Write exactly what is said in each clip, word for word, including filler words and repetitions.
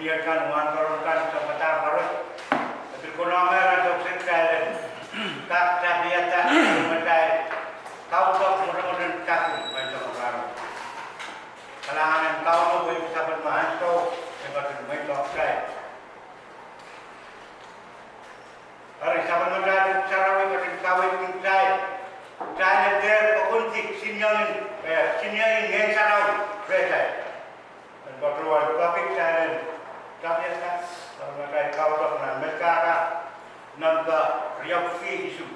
Ier kan, wahnpoaron kan, sapwatahn koaros, e pil konehng ansou kiset kitail en kak tapiada, me kitail kaudok mwurin kaping menseng rahn. Kalahngan en Kauno pwe sapwellime ansou me pahn mweidehng kitail. Eri sapwellimatail Pwuhk Sarawi ketin kaweidki kitail, kitail en dehr pokonki senior en, eh, senior en Ngehn Sarawi rehtail. En patohwan peki kitail en tapiada, sapwellimatail kaudok nan Melkahka, nempah riau ki isu.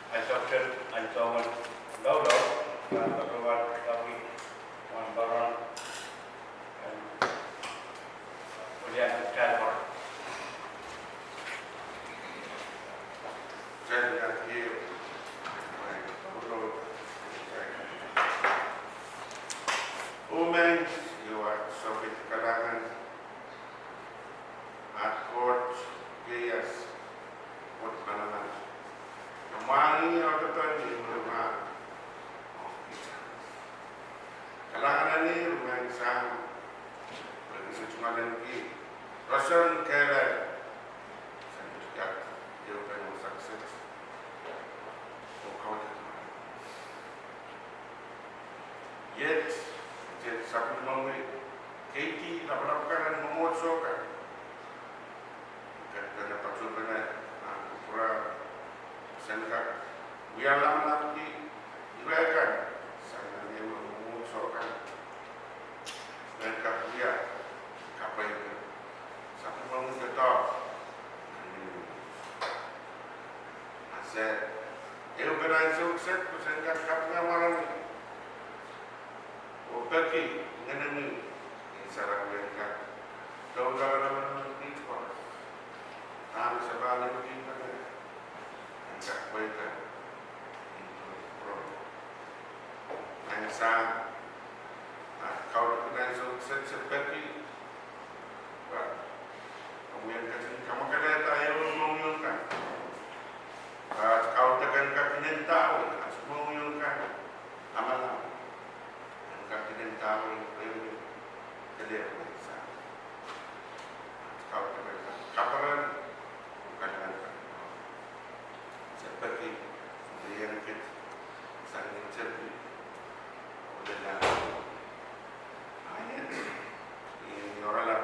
Ansou kiset, ansou en loulou, patohwan peki wahnpoaron en wiliandi kitail koaros. Oh Maing, iei aht sohpeidi kalahngan, aht Koht, iei aht Koht manaman. Mwahngih audepen ni mwurin rahn. Kalahngan eni, Maing Sahm, pwehki se tungoalenki roson kehlail, sen kak ehupene wasa kiset oh kaudok. Iet, iet sapwellimomwi, keidi lapalap kan en mwomwohdiso kan. Ken pene patohpene, ah, kupwuramwail, sen kak wia lamalamki irail kan sang nan ehu mwomwohdiso kan. Ken kak wia kapwaiada sapwellimomwi doadoahk. Ahpw se ehupene ansou kiset pwe sen kak kapinga mwaromwi oh peki Ngenomwi Ngehn Sarawi en kak doula lamalam en kiht koaros. Dahme se pahn ehukipene, en kak pweida. Maing Sahm, aht kaudok en ansou kiset se peki, pwe komwi en ketin kamwakelehda ehu mohngiong kan. Aht kaudok en kak inendawe aht mohngiong kan. Lamalam en kak inendawe ehu, ehu, ehu, Maing Sahm. Aht kaudok en kak kaperen, kalahngan kan. Se peki, lien kit sang ni tepil, oh lella. Ahi, I oaralap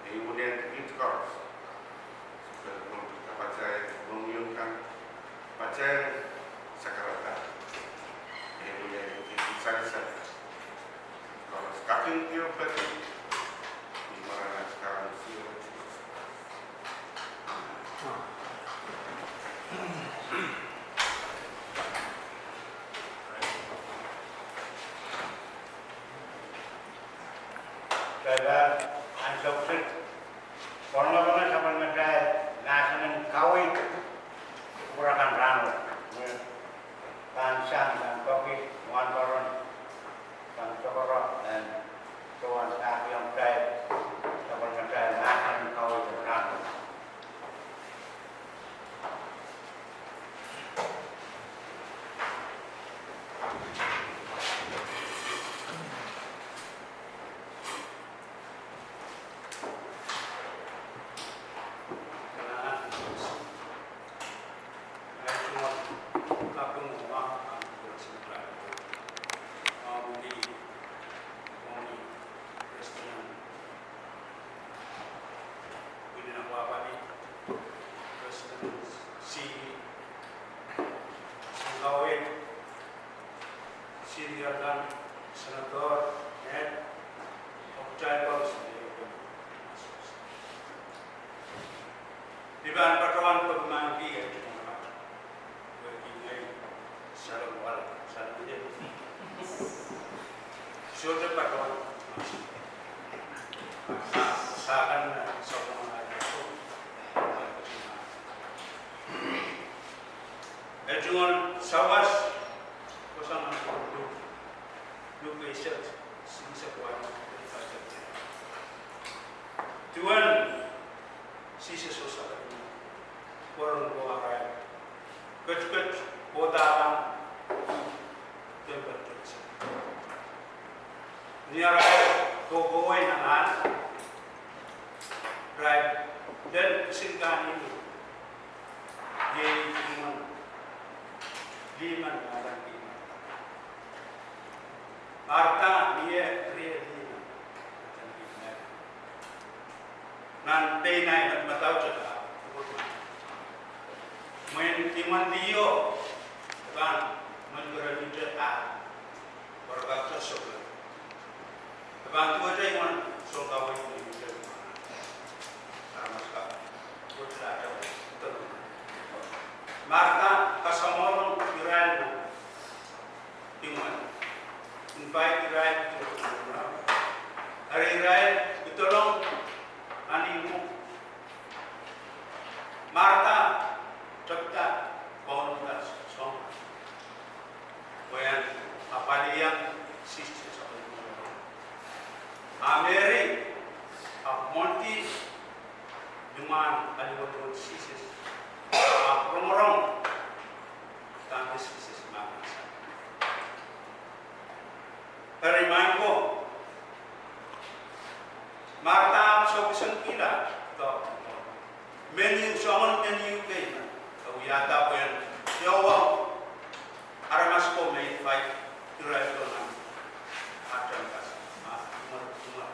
me I wiliandi kit koaros. Pil pwung kapatail pwung ieu kan, patail sakarada. Me I wiliandi kit sansal. Koaros kaping ieu peki, ni mwaren at Kaun Sises Krais. Kitail pahn ansou kit, kolongokolongo sapwellimatail mahsen en kaweid kupwur akan rahnwet. Pahn sang, pahn peki, wahnpoaron pahn tohrohr en, tohn pahn peki ong kitail sapwellimatail mahsen en kaweid en rahnwet. President, Senior kan, Senator, Ned, oh kitail koaros. I pahn patohwan peki mahkki eh tungoal. Pwehki ngehi salongwal, salongwal. Sohte patohwan. Sa kan, sa kan. E tungoal sawas, kosonned en Luk, Luk eisek, silihsek walu, duwen Sises oh sapwellime pwoaron ko arail ketiket kohda kan, temple ketiket. Ni arail kohkohwei nan ahl, irail lel kisin kan ieu, iei limmen, limmen Marta. Marta, ni eh rie limmen. Nan pein ei madamadau tala, mwein limmen liho, e pahn mwein kereninkte ahl, pwarkakte sokla. E pahn duwehte imwen sounkaweid me mihte. Aramas kan, duwehte. Marta kasamwohng irail nan imwen, invite irail, eri irail idolong nan imwo. Marta tepda, pwungada soangen, pwe en apwalih Sises. A Meri ahpw mwohndi ni mwahn aliwet en Sises, ahpw rongorong dahme Sises mahsanih. Eri maing ko, Marta ahpw sohpesengkihla, do, mehn ieu, soangen mehn ieu kei me e wiahda pwehn iohwong aramas ko me invite irail nan ah campus, ah, imwer, imwer.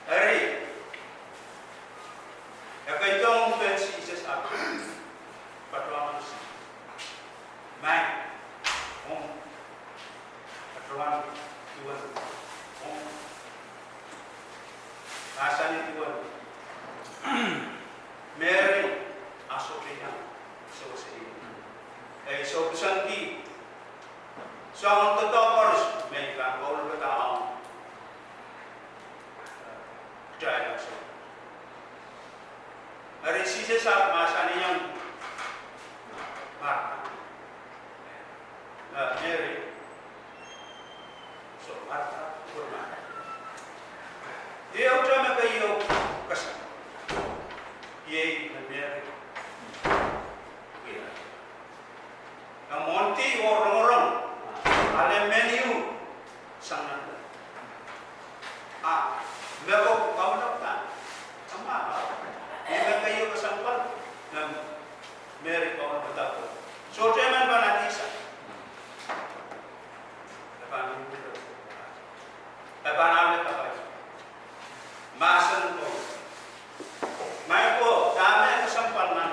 Eri e keidohng umpe en Sises ahpw patohwan, Maing, om patohwan duwen, om mahsanih duwen Meri, a sohte iang sewese ie. E sohpesengki soangen doadoahk koaros me I pahn kaunopadahr ong kitail ansou. Eri Sises ahpw mahsanihong Marta, eh, Meri, soh, Marta, kupwur Marta, iei ehu me keieu kesempwal, iei me Meri wia. E mwohndi oh rongorong ale mehn ieu sang nan, ah, me ko kaunop kan, ah, me keieu kesempwal me Meri pahn wadek. Sohte emen pahn adihsang. E pahn ale kapai. Mahsen ko. Maing ko, dahme kesempwal nan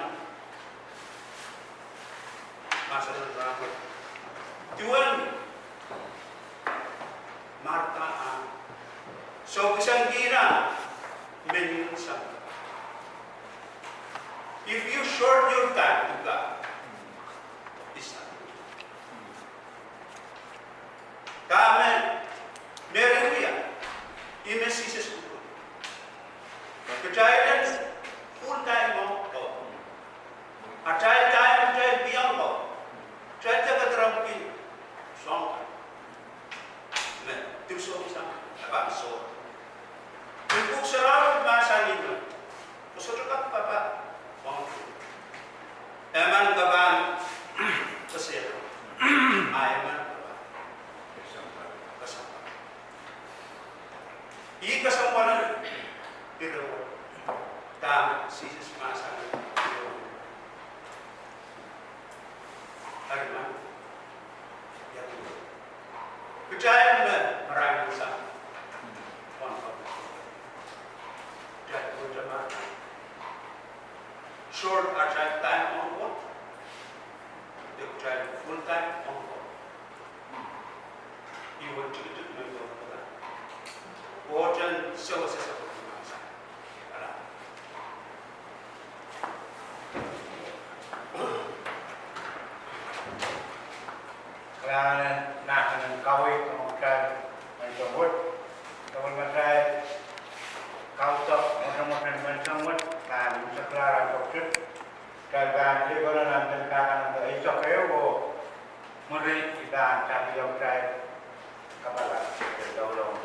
mahsen en rahnwet? Duwen Martha ah sohkisang kihda meninsang. If you short your time to God, it's not good. Dahme Meri wia, ih me Sises kupwur. Kitail en full time ong Koht. Atail time, atail pihong Koht. Kitail de kedirepwki soangen me dipwisou sang, e pahn soh. Pil Pwuhk Sarawi mahsanih me, ke sohte kak papah ong emen ke pahn kesehla, a emen ke pahn kesempwal. Ih kesempwal ire wet, dahme Sises mahsanih ire wet. Eri ma, ia, kitail me marain sang, pahn pahn, kitail pahn short atail time ong Koht, de kitail full time ong Koht. Ih wen tikitik me Koht kohdohng. Koht en sewese sapwellime mahsen. Kalahngan en mahsen en kaweid ong kitail menseng wet. Sapwellimatail kaudok mwotomwot en menseng wet pahn imwisekla rahn tohto. Kitail pahn lih koloan nan pil pahn nan eisek ehu oh mwuri I pahn tapihong kitail kapakap en doulong.